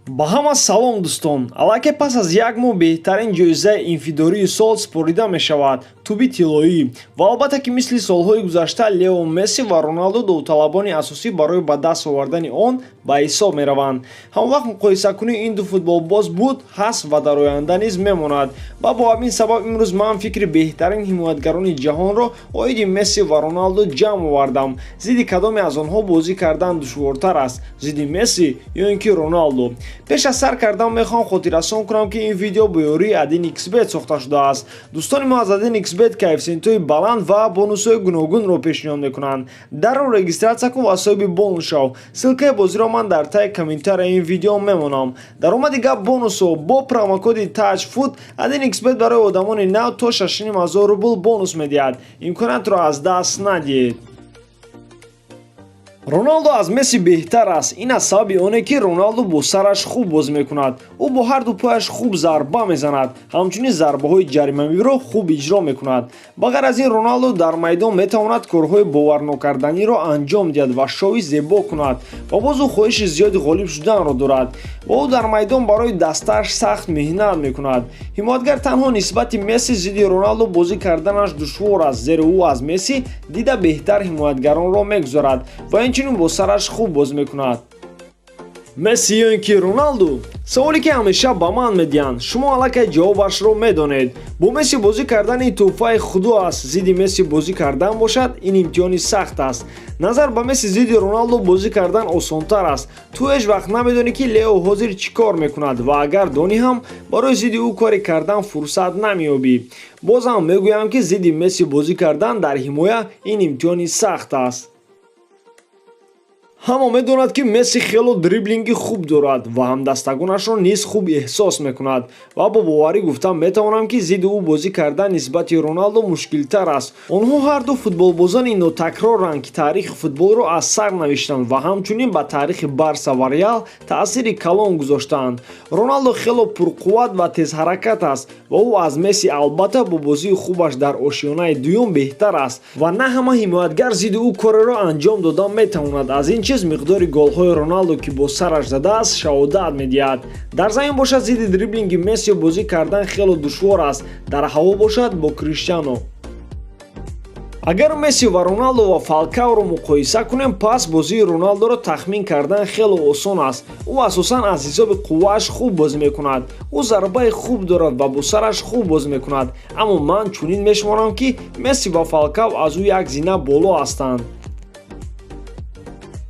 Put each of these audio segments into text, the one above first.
Ба ҳама салом, дӯстон! Аллакай пас аз як моҳ беҳтарин ҷоизаи инфиродии сол супорида мешавад, тӯби тиллоӣ. Ва албатта, ки мисли солҳои гузашта Лео Месси ва Роналдо довталабони асосӣ барои ба даст овардани он ба ҳисоб мераванд. Ҳамвақт муқоисакунии ин ду футболбоз буд, ҳаст ва дар оянда низ мемонад. Ва бо ҳамин сабаб имрӯз ман фикри беҳтарин ҳимоятгарони ҷаҳонро оиди Месси ва Роналдо ҷамъ овардам. Зидди кадоме аз онҳо бозӣ кардан душвортар аст, зидди Месси ё ин ки Роналдо? Пеш аз сар кардан мехоҳам хотиррасон кунам, ки ин видео бо ёрии 1xBet сохта шудааст. Дӯстони мо аз 1xBet коэффисиентҳои баланд ва бонусҳои гуногунро пешниҳод мекунанд. Дарро регистрация кун ва соҳиби бонус шав. Ссылкаи бозиро ман дар таи комментарияи ин видео мемонам. Даромади гап бонусҳо: бо промокоди TAJFOOT 1xBet барои одамони нав то 6500 рубл бонус медиҳад. Имкониятро аз даст надиҳед. Роналдо аз Месси беҳтар аст. Ин аз сабаби оне, ки Роналдо бо сараш хуб бозӣ мекунад. Ӯ бо ҳарду пояш хуб зарба мезанад, ҳамчунин зарбаҳои ҷаримавиро хуб иҷро мекунад. Ба ғайр аз ин, Роналдо дар майдон метавонад корҳои боварнокарданиро анҷом диҳад ва шоуи зебо кунад. Ва боз ӯ хоҳиши зиёди ғолиб шуданро дорад ва ӯ дар майдон барои дастааш сахт меҳнат мекунад. Ҳимоятгар танҳо нисбати Месси зидди Роналдо бозӣ карданаш душвор аст, зеро ӯ аз Месси дида беҳтар ҳимоятгаронро мегузарад ва инчунин бо сараш хуб бозӣ мекунад. Месси ё ин ки Роналду? Саволе, ки ҳамеша ба ман медиҳанд, шумо аллакай ҷавобашро медонед. Бо Месси бозӣ кардани тӯҳфаи худо аст. Зидди Месси бозӣ кардан бошад, ин имтиҳони сахт аст. Назар ба Месси зидди Роналдо бозӣ кардан осонтар аст. Ту ҳеҷ вақт намедонӣ, ки Лео ҳозир чӣ кор мекунад, ва агар донӣ ҳам, барои зидди ӯ коре кардан фурсат намеёбӣ. Бозам мегӯям, ки зидди Месси бозӣ кардан дар ҳимоя ин имтиҳони сахт аст. Ҳама медонад, ки Месси хело дриблинги хуб дорад ва ҳамдастагонашро низ хуб эҳсос мекунад. Ва бо боварӣ гуфта метавонам, ки зидди ӯ бозӣ кардан нисбати Роналдо мушкилтар аст. Онҳо ҳарду футболбозони нотакроранд, ки таърихи футболро аз сар навиштанд ва ҳамчунин ба таърихи Барса ва Реал таъсири калон гузоштаанд. Роналдо хело пурқувват ва тезҳаракат аст ва ӯ аз Месси албатта бо бозии хубаш дар ошёнаи дуюм беҳтар аст ва на ҳама ҳимоятгар зидди ӯ кореро анҷом дода метавонад. Аз ин чиз миқдори голҳои Роналдо, ки бо сараш задааст, шаҳодат медиҳад. Дар замин бошад, зидди дриблинги Месси бозӣ кардан хело душвор аст. Дар ҳаво бошад, бо Криштиано. Агар Месси ва Роналдо ва Фалкаоро муқоиса кунем, пас бозии Роналдоро тахмин кардан хело осон аст. Ӯ асосан аз ҳисоби қуввааш хуб бозӣ мекунад. Ӯ зарбаи хуб дорад ва бо сараш хуб бозӣ мекунад, аммо ман чунин мешуморам, ки Месси ва Фалкао аз ӯ як зина боло ҳастанд.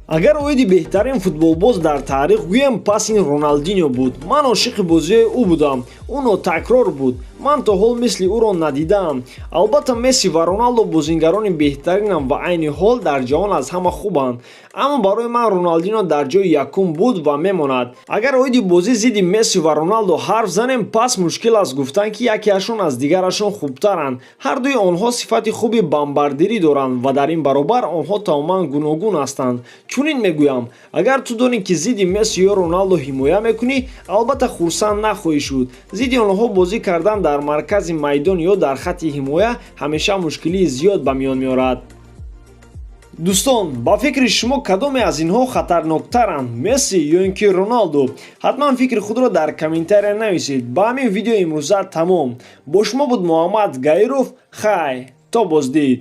Агар оиди беҳтарин футболбоз дар таърих гӯем, пас ин Роналдино буд. Ман ошиқи бозиҳои ӯ будам. Ӯ нотакрор буд, ман то ҳол мисли ӯро надидаам. Албатта, Месси ва Роналдо бозингарони беҳтаринанд ва айни ҳол дар ҷаҳон аз ҳама хубанд, аммо барои ман Роналдино дар ҷои якум буд ва мемонад. Агар оиди бозӣ зидди Месси ва Роналдо ҳарф занем, пас мушкил аст гуфтан, ки якеашон аз дигарашон хубтаранд. Ҳардуи онҳо сифати хуби бомбардирӣ доранд ва дар ин баробар онҳо тамоман гуногун ҳастанд. Чунин мегӯям: агар ту донӣ, ки зидди Месси ё Роналдо ҳимоя мекунӣ, албатта хурсанд нахоҳӣ шуд. Зидди онҳо бозӣ кардан дар маркази майдон ё дар хатти ҳимоя ҳамеша мушкилии зиёд ба миён меорад. Дӯстон, ба фикри шумо, кадоме аз инҳо хатарноктаранд, Месси ё ин ки Роналдо? Ҳатман фикри худро дар комментария нависед. Ба ҳамин видео имрӯза тамом. Бо шумо буд Муҳаммад Гаиров. Хай, то боздид.